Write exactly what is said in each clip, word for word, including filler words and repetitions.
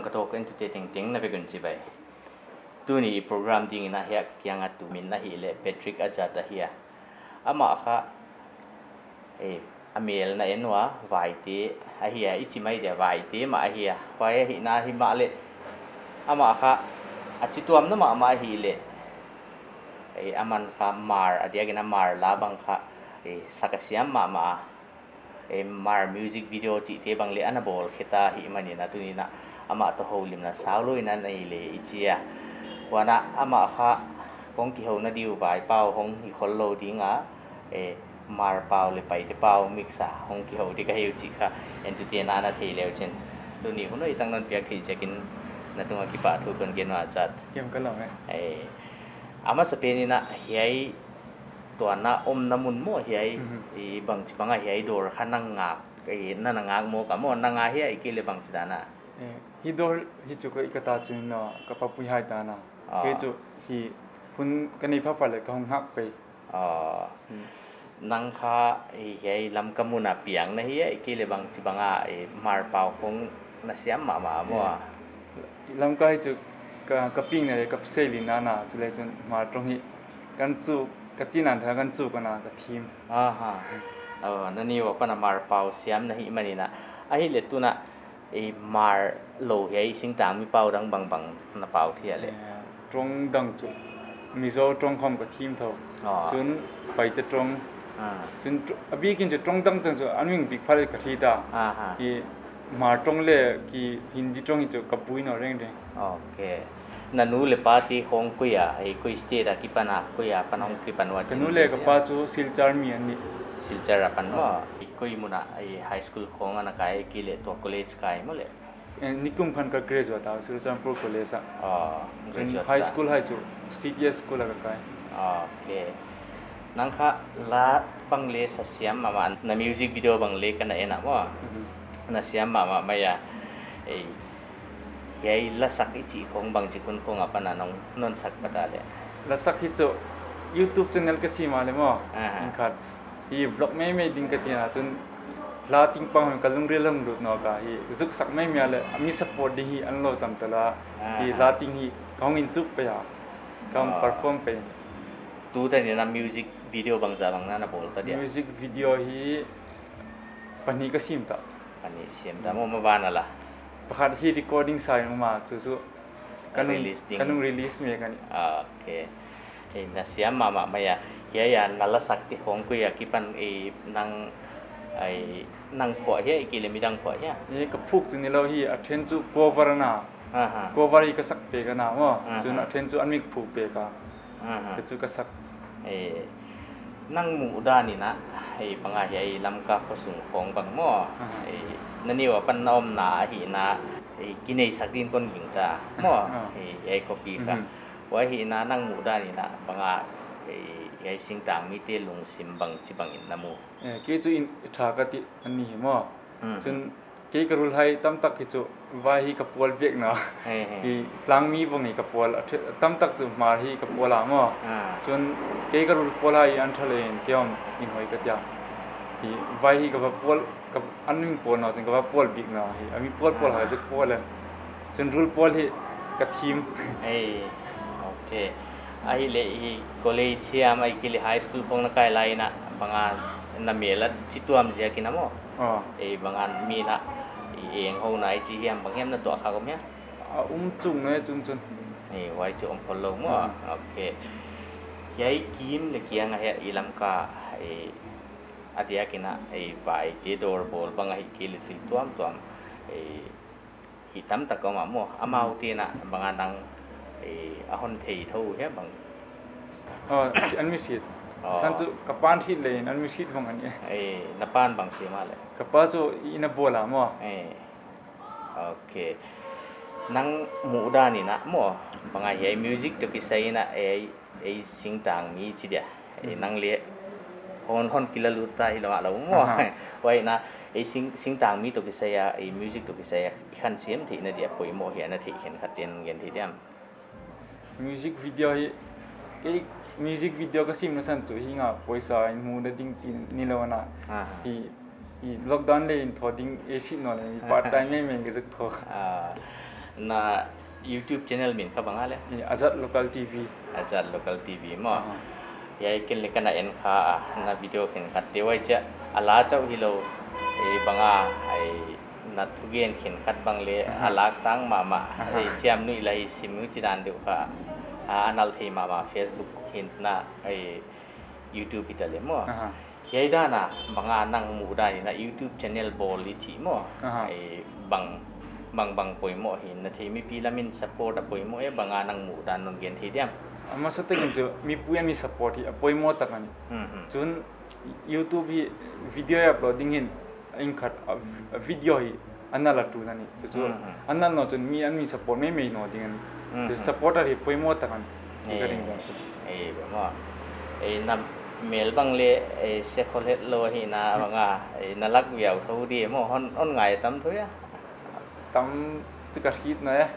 Ka tawh ka entute tengteng na vek un chibai. Tuni i program dingin a hiai ka kiang a tu min ahihleh Patrick Ajat ahi a. Amah kha, eh, a mel na en ua, Vaite ahi a, i chi mai dia Vaite mah ahi a. Huai ahihna himahleh, amah kha, a chituamna mahmah ahihleh, eh, aman kha Hmar, a diakin a Hmar la bang kha, eh, sak a siam mahmah a. Eh, Hmar music video chihte bang leh ana bawl khe ta ahihmanin a tuni'n a amah toh houlimna saulou in a nei leh i chi a. Huan a amah kha kong kihouna diu vai pau hong hi khollou ding a, eh, Hmar pau leh Paite pau mix a hong kihou di ka hi uh chih kha entute'n a na thei le uchin. Tuni hun hoih tak non piak theih ziakin na tungah kipahthu kon gen ua Ajat. Kiam ka lawm e. Eh, a masapen in a hiai tua na omna mun maw hiai, Mhm. i bangchibang a hiai dawr kha nang ngak, i na na ngak maw ka maw, nang a hiai ahihkeileh bangchidan a? Eh, hi dawr hi chu ka i ka ta chu no, ka papui hai ta na. Ah. Hi chu hi hun ka nei phapha leh ka hong ngak pei. Ah. Hmm. Nang kha i hiai Lamka mun a piang na hi ahihkeileh bangchibang a, i Hmar pau khong na siam mahmah maw? Hmm. Lamka hi chu ka, ka piang na leh ka seilin na na, chuleh chun Hmar tawng hi kan chu, ka chinan tha kan chu ka na ka thim. Aha. Oh, na ni ua pan a Hmar pau siam na hihmanin a. Ahihleh tun a, i Hmar lou hiai singtangmi pau dang bangbang na pau thei a leh? Eh, tawng dang chu Mizo tawng khawng ka thim thou. Oh. Chun Paite tawng. Ah. Chun tr-, a bikin chu tawng dang chang chu an ming bik pha leh ka thi ta. Aha. I Hmar tawng leh ki Hindi tawng hi chu ka bui nawn reng reng. Okay. Na nu leh pa te khong koi a, eh, koi state a kipan a, koi a pan hong kipan ua? Ka nu leh ka pa chu Silchar mi an nih. Silchar a pan maw? Ah. Eh, koi mun a, eh, high school khong ana kai ahihkeileh tua college kai maw leh? Eh, nikum khan ka graduate ta, Churachandpur College a. Ah, then graduate high ta. School hai chu C T S school a ka kai. Okay. Nang kha la bang leh sa siam mahmah, na music video bang leh ka na en a maw. Mhm. Na siam mahmah mai a. Eh, hiai la sak i chih khong bangchi hun khong a pan a nong, non sak pah ta leh? La sak hi chu YouTube channel ka sim a leh maw. Aha. Eng khat. Hi vlog maimai ding ka tina chun hla ting pang ka lungril hong lut nawn ka hi zuk sak maimai a leh a mi support ding hi an lou tam ta la. Aha. Hi hla ting hi ka hong in chuk pei a. Ka hong Ah. perform pei. Tutan in a music video bangzah bang na na bawl ta dia? Music video hi pahnih ka sim ta. Pahnih sim ta. Hmm. Maw, maban a la? Pakhat hi recording sa in mah chu chu. Ka nung, Release ding. Ka nung release mek a ni. Ah, okay. Eh, na siam mahmah mai a. Hiai a na la sak te khong koi a kipan, eh, nang, ai, nang phuah hia, ahihkeileh midang phuah hia? Eh, ka phuk chu ni lou hi, a then chu cover na. Aha. Cover hi ka sak pek a na maw. Aha. Chun a then chu an mik phuk pek a. Aha. Ka chu ka sak. Eh, nang muhdan in a, eh, bang a hiai Lamka khosung khong bang maw. Aha. Eh, na ni ua pan na omna ahihna, eh, kinei sak din kon gingta maw. Aha. Eh, hiai khopi kha. Mhm. Huai ahihna nang muhdan in a bang a, eh, hiai singtangmite lungsim bangchibang in na mu? Eh, kei chu in tha ka ti a ni hi maw. Hmm. Chun kei ka rul hai tamtak hi chu vai hi ka pawl vek na. He, he. Hi tlangmi bang hi ka pawl, a the-, tamtak chu Hmar hi ka pawl a maw. Ah. Chun kei ka rul pawl hai an tha leh in kei om in hoih ka tia. Hi vai hi ka va pawl, ka an min pawl na chun ka va pawl bik na hi. A mi pawl pawl hai Ah. chu pawl e. Chun rul pawl hi ka thim. Ei, okay. Ahihleh hi college hiam ahihkeileh high school khong na kai lai in a bang a na mel a chituam ziak in a maw? Ah. Ei, bang a mi na i eng hou na i chi hiam bang hiam na tuah kha om hia? A um chung na chun chun. Ei, huai chu om khollou maw? Hmm. Okay. Hiai kim leh kiang a hiai i Lamka, ei, a diak in a, ei, vaite dawr bawl bang ahihkeileh thil tuamtuam, ei, hi tamtak om a maw, amau Hmm. te na bang a nang, eh, a hon thei thou hia bang? Oh, an mi hriet. Oh. San chu ka pa'n hriet leh in an mi hriet bang a ni. Eh, na pa'n bang sim a leh? Ka pa chu inn a bawl a maw. Eh. Okay. Nang muhdan in a maw, bang a hiai music toh kisai in a, eh, ei singtangmi chi dia. Ei Hmm. nang leh hon, hon kilalut ta hi lou a lou maw. Aha. Huai in a, ei sing, singtangmi toh kisai a, ei music toh kisai a, i khan siam theihna dia poimoh hia na theih khenkhat ten gen thei diam? Music video hi, kei music video ka simna san chu hi nga poisa in mu na ding ti ni lou na. Aha. Hi, hi lockdown leh in tho ding ei hih nawn leh, hi part time maimai ka zuk tho. Ah. Na YouTube channel min kha bang a le? Eh, Azad Local T V. Azad Local T V maw. Aha. Hiai ken le ka na en kha a, na video khenkhat te huai chia a la chauh hilou, eh, bang a, ai, na thugen khenkhat bang le, aha, a lak tang mahmah, aha, eh, chiamnuih lai sim uh chi dan deuh kha, a, a nal thei mahmah Facebook hi'n na, eh, YouTube hi ta le maw. Aha. Hiai dan a, bang a nang muhdan in a YouTube channel bawl i chih maw. Aha. Ai, bang, bang, bang poimoh hi'n na thei, mipi lam in support a poimoh e, bang a nang muhdan non gen thei diam? A masa tak in chu, mipui'n mi support hi a poimoh tak ahi. Mhm. Chun YouTube hi video i upload ding in, in khat a, a video hi a nal a tun ahi. Chu chu, mhm, a nal nawn chun mi an mi support maimai nawn ding ahi. Chu, mhm, support a hi poimoh tak ahi. Ka, eh, ring dan chu. Eh, bang maw. Eh, na mel bang le, eh, se khol het lou hi na bang a, eh, na lak viau thou di maw, hon, hon ngai tam thou a? Tam chu ka hriet nai a.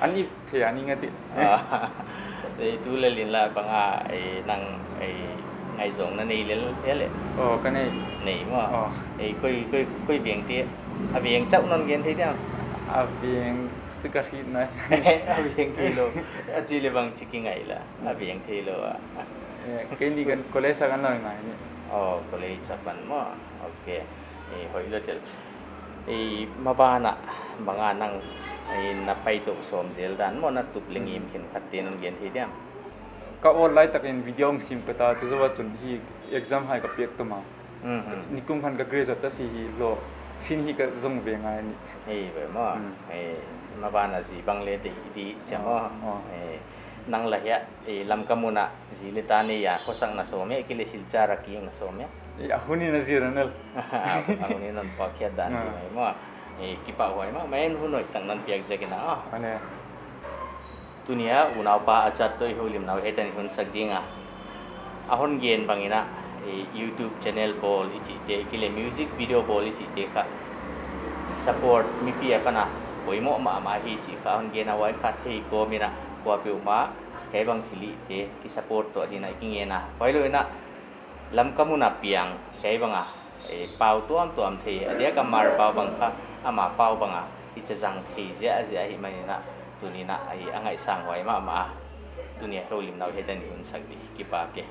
An i thei a ning a ti. Ah, eh, tu le lin la bang a, eh, nang, eh, ngaihzawng na nei lel, lel le. Oh, ka nei. Nei maw. Oh. Eh, koi, koi, koi veng te. A veng chauh non gen thei diam? A veng chu ka hriet nai. A veng theilou. A chi le bang chi ki ngai la. A veng theilou a. Eh, keini kan college a kan la ngai ni. Oh, college a pan maw. Ok. Eh, hoihlou tel. Eh, maban a, bang a nang, eh, na paitoh sawm zel dan maw, na tup leh ngim khenkhat te non gen thei diam? Ka online tak in video hong sim ka ta, tu zoh a chun hi exam hai ka piak tum a. Mhm. Nikum khan ka graduate ta si hilou, sin hi ka zong ve ngai ni. Eh, ve maw. Mm. Eh, maban a zi bang le deih di chia maw. Oh, oh. Eh, nang la hia, eh, Lamka mun a zi le ta nei a, khosak na sawm e, ki le Silchar a ki heng na sawm e? Eh, a hun in a zir a nel. A hun in non pawtkhiat dan di mai maw. Eh, kipahhuai mahmah, en hun hoih tak non piak ziak in a. Ane. Tuni a unaupa Azad toh i houlimna uh hiai tan i hun sak ding a. A hon gen bang in a, eh, YouTube channel bawl i chih te, ki le music video bawl i chih te kha support mipi a pan a poimoh mahmah hi chih kha hon gen a, huai kha thei kawm in a kuapeuhmah hiai bang thil hih te ki support tuah ding in a i ki ngen a. Huailou in a Lamka mun a piang hiai bang a, eh, pau tuamtuam thei, a diak a Hmar pau bang kha, ama pau bang a, i cha zang thei ziahziah ahihman in a, tuni in a, eh, a ngaihsang huai mahmah a. Tuni a houlimna uh hiai tan i hun sak di, kipak e.